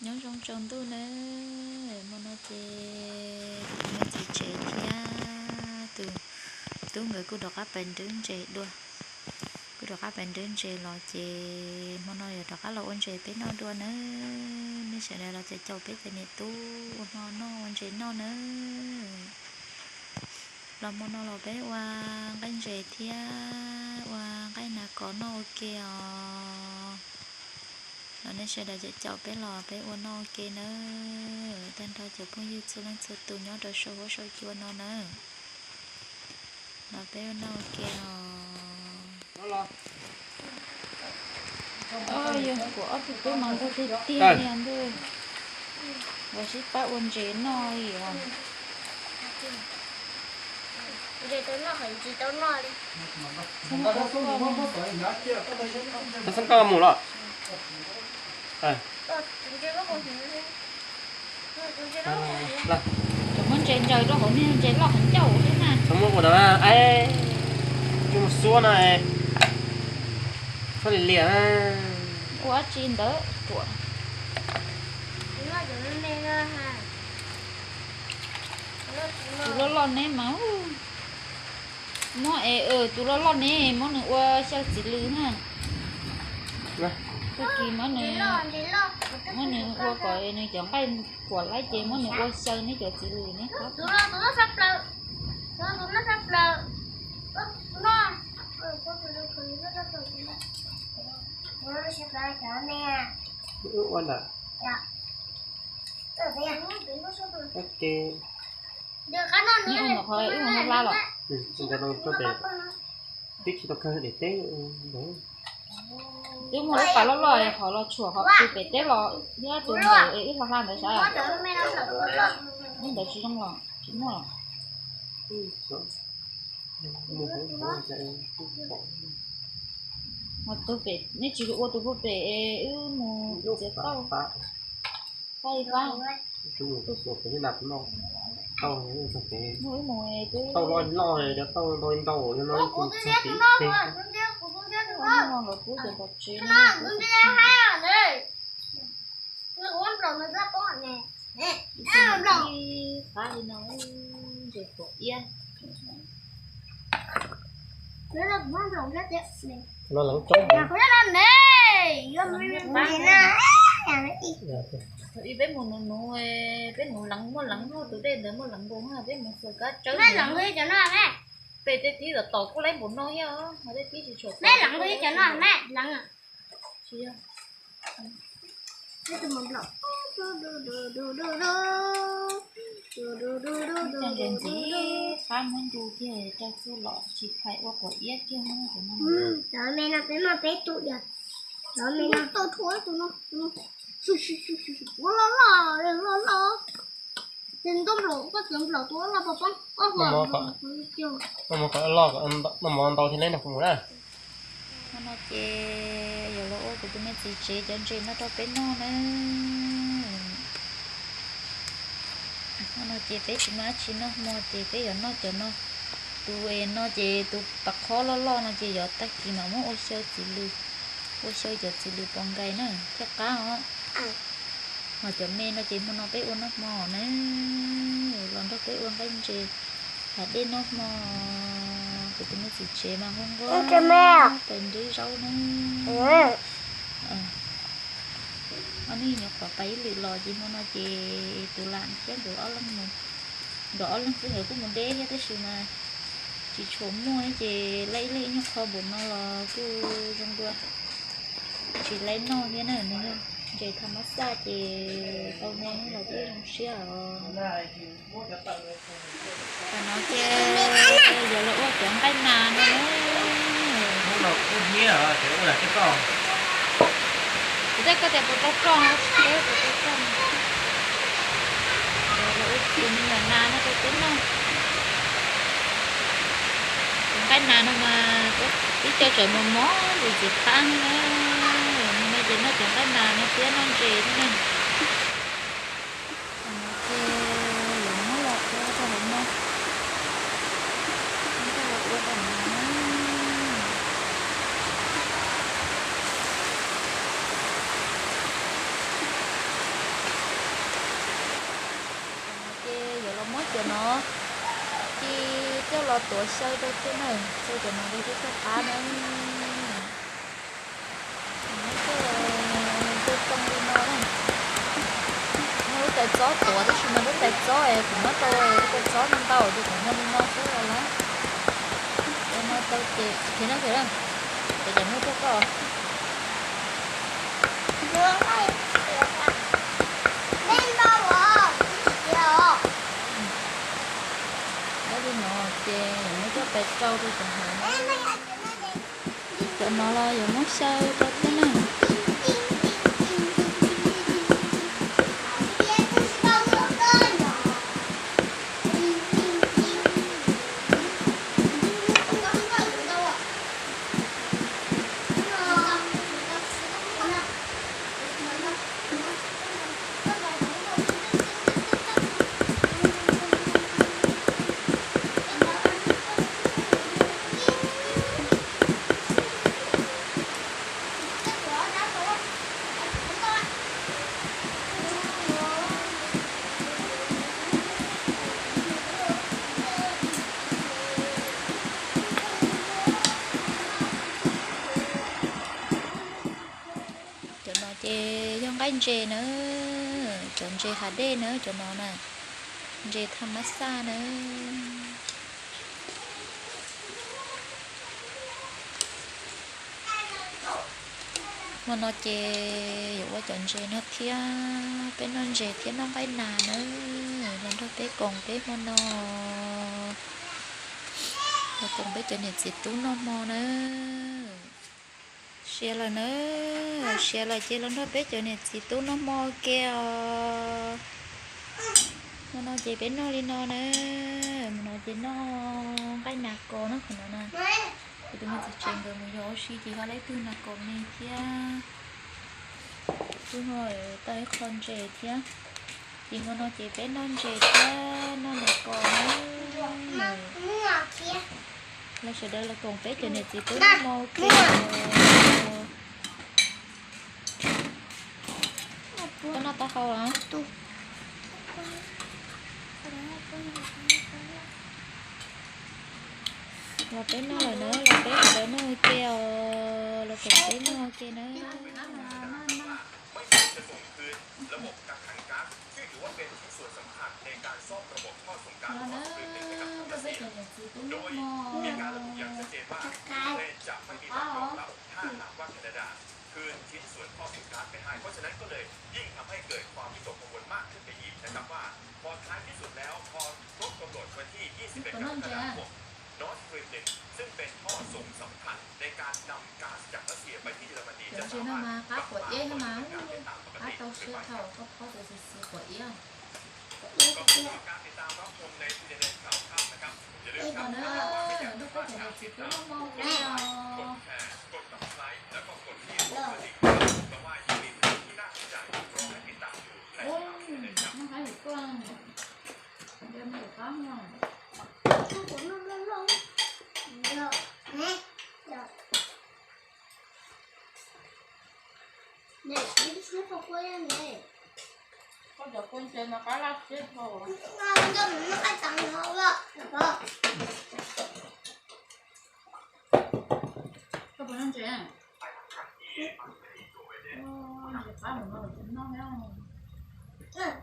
Nyob zoo tsaus ntuj nawb, hmo no ces tus me txiv tsev thiab tus tub nkawd kuj rov qab pais nrhiav ntses dua. Kuj rov qab pais nrhiav ntses los ces hmo no yuav rov qab los ua ntses peb noj dua nawb. Nej sawv daws los caum caum peb cov niam tub ua hmo noj ua ntses noj nawb. Los hmo no los peb ua nqaij ntses thiab ua nqaij nas kos noj ua ke os. Los nej sawv daws caum caum peb los peb ua noj ua ke nawb. Tag nrho cov phooj ywg txhua leej txhua tus nyob rau saum huab saum cua no nawb. Los peb ua noj ua ke os. Yog kuv ob tug tub mas nkauj tiag tiag li ntuj. Los sib pab ua ntses noj li os. Tau xeeb koj mus los? Cov muab ntses ntsaws rau hauv niag ntses loj heev ncauj thiab na. Txhob muab ua no na, coj mus xuab no, txhob li liam na. Ua dab tsi ntawd ruam. Tus loj loj neb mas, muab es tus loj loj neb muab nws ua xyaw txiv lws na. Tag kis muab nws, muab nws ua kom nws cov nqaij ruam lawm ces muab nws ua xyaw neb cov txiv lws neb qab. Ua ntawm, neb ua ntawm qhov wb mus hla los. Twb tsis tau kawg daim teb ntawd. Twb muaj lub pas loj loj qhov los tshuam qhov pw pem teb los thiab tus ntawm es wb hla hla ntawd sav. Lub ntawd tsis zoo los tsis muaj los. Ho tus pem neb tsis ua tus pem es wb mus txiav tauj. Fab li fab. Wb mus es twb tauj loj loj, cov tauj ntau ntau no kuv txog tim teg. Ua no nkawd pub cov tom tsev no. Qab li no, ntses pom iab. No leev tsob. Thaum ub peb mus nuv nuv, peb nuv leev, muaj leev, tus dej ntawd muaj leev nkaus, peb mus xaws kab tsawb. Pem tej tib tom tom kuj laib npaum no thiab, tej tib tsis tshua tau. Ntses ntxiv qab muab ncu kiag rau txuj lom tsis phais ua quav iab kiag no. Cov me no peb muaj peb tug yog, cov me no tau tshuav tus no, tus no, tus loj loj, loj loj. Ces ntoo nplaum, koj txiav nplaum tus loj loj pos poob, koj mus kom loj, koj mus ntau thiaj li nrog kuv mus na. Hmo no ces yuav los ua kuv tus me txiv tsev cov ntses no rau peb noj na. Hmo no ces peb tsis muaj dab tsi noj hmo ces peb yuav noj cov no. Tus no ces tus pas qhob loj loj no ces yuav tag kis mam muab ua xyaw txiv lws, ua xyaw cov txiv lws pos nkais na thiaj qab os. Ho cov me no ces hmo no peb ua noj hmo na, los nrog peb ua nqaij ntses hav dej noj hmo. Kuv tus me txiv tsev mas nquag nquag pais nrhiav zaub na. Ob leeg nyuam qhuav pais ib lwm los ces hmo no ces tus lam thiab nkawd ob leeg mus, nkawd ob leeg xwb nkawd kuj mus deb thiab tab sis mas tsis tshua muaj ces laij ib leeg ib nyuag qho npaum no los kuj zoo dua. Tsis laib noj thiab na, nws yog ntses tham mab xaj ces tau noj los twb zoo siab os. Tam no ces yuav los ua cov nqaij nas no na. Kuv tej koj tias puas tau roj no, puas tau roj. Yuav los ua tus me nyuam nas no rau peb noj. Cov nqaij nas no mas ib co tseem mos mos ntxim qab na. Hmo no ces noj cov nqaij nas no thiab noj ntses thiab na. Ces yuav muab los ua rau hauv no. Muab coj los ua rau hauv no na. Cov no ces coj los tuav xyaw rau thiab na, xyaw cov no rau thiab txog qab na. Muab coj ntxuag too li no na. Muab lub tais txob tuav tab sis mas lub tais txob es kuv muab tau lub tais txob ntau ces kuv muab li no xwb los lawm. Cov no tau ces khiav no khiav na, cov cov no rau koj. Dab li no ces yuav muab coj pais rau rau cov hav no. Cov no los yuav muab xyaw rau thiab na. Cov no ces yog nqaij ntses na, cov ntses hav dej na, cov no na, ntses tham mas xaj na. Hmo no ces yuav ua cov ntses no thiab, peb noj ntses thiab noj nqaij nas na, los nrog peb koom peb hmo no, los koom peb cov niam txiv tub noj hmo na. Siav lawm na, siav lawm ces los nrog peb cov niam txiv tub noj hmo ua ke os. Hmo no ces peb noj li no na, hmo no ces noj nqaij nas kos na, qhov no na. Kuv tus me txiv tsev nkawd mus yos ua si ces ho laib tug nas kos me thiab, tug ho tau ib qho ntses thiab. Ces hmo no ces peb noj ntses thiab noj nas kos na. Los sawv daws los koom peb cov niam txiv tub noj hmo ua ke. Koj noj taub hau los? Los peb noj lawm na, los peb sawv daws noj ua ke os, los koom peb noj ua ke na. ระบบกักขังก๊าซ ซึ่งถือว่าเป็นชิ้นส่วนสำคัญในการซ่อมระบบท่อส่งก๊าซ Nord Stream หนึ่ง นะครับ ของรัสเซีย โดยมีการระบุอย่างชัดเจนว่า ยูเครนจะไม่มีทางยอมรับ ถ้าหากว่าแคนาดาคืนชิ้นส่วนท่อส่งก๊าซไปให้ เพราะฉะนั้นก็เลยยิ่งทำให้เกิดความวิตกกังวลมากขึ้นไปอีกนะครับ ว่าพอท้ายที่สุดแล้ว พอครบกำหนดวันที่ ยี่สิบเอ็ด กรกฎาคม Nord Stream หนึ่ง ซึ่งเป็นท่อส่งสำคัญในการนำก๊าซจากรัสเซียไปที่เยอรมนี จะสามารถกลับมาเข้าสู่บริการได้ตามปกติหรือไม่ครับ ขอบคุณทุกการติดตามรับชมใน ซีเอ็นเอ็น ข่าวค่ำนะครับ อย่าลืมครับ ติดตามข่าวสารที่สามารถติดตามกดแชร์ กด Subscribe แล้วก็กดที่รูปกระดิ่งนะครับ เพราะว่ายังมีข่าวที่น่าสนใจรอให้ติดตามอยู่ในช่อง ซีเอ็นเอ็น ครับ Koj cov kua ntses mas qab laj siab dhau. Koj puas noj ntses? Ntses qab mus no tsis noj thiab.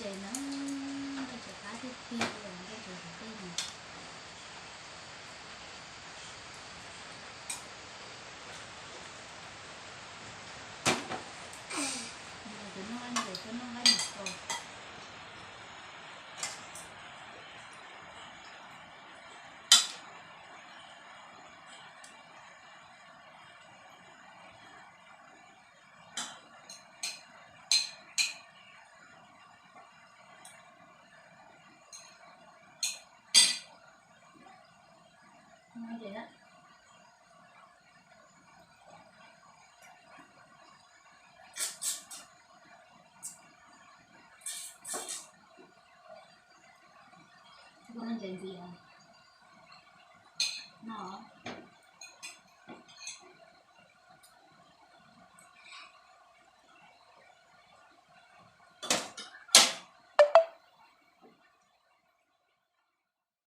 Ces na, nqaij tseem qab tiag tiag li, nqaij tseem qab tiag. Tus noj nqaij ntses, tus noj nqaij ntses. Ntses ntxiv.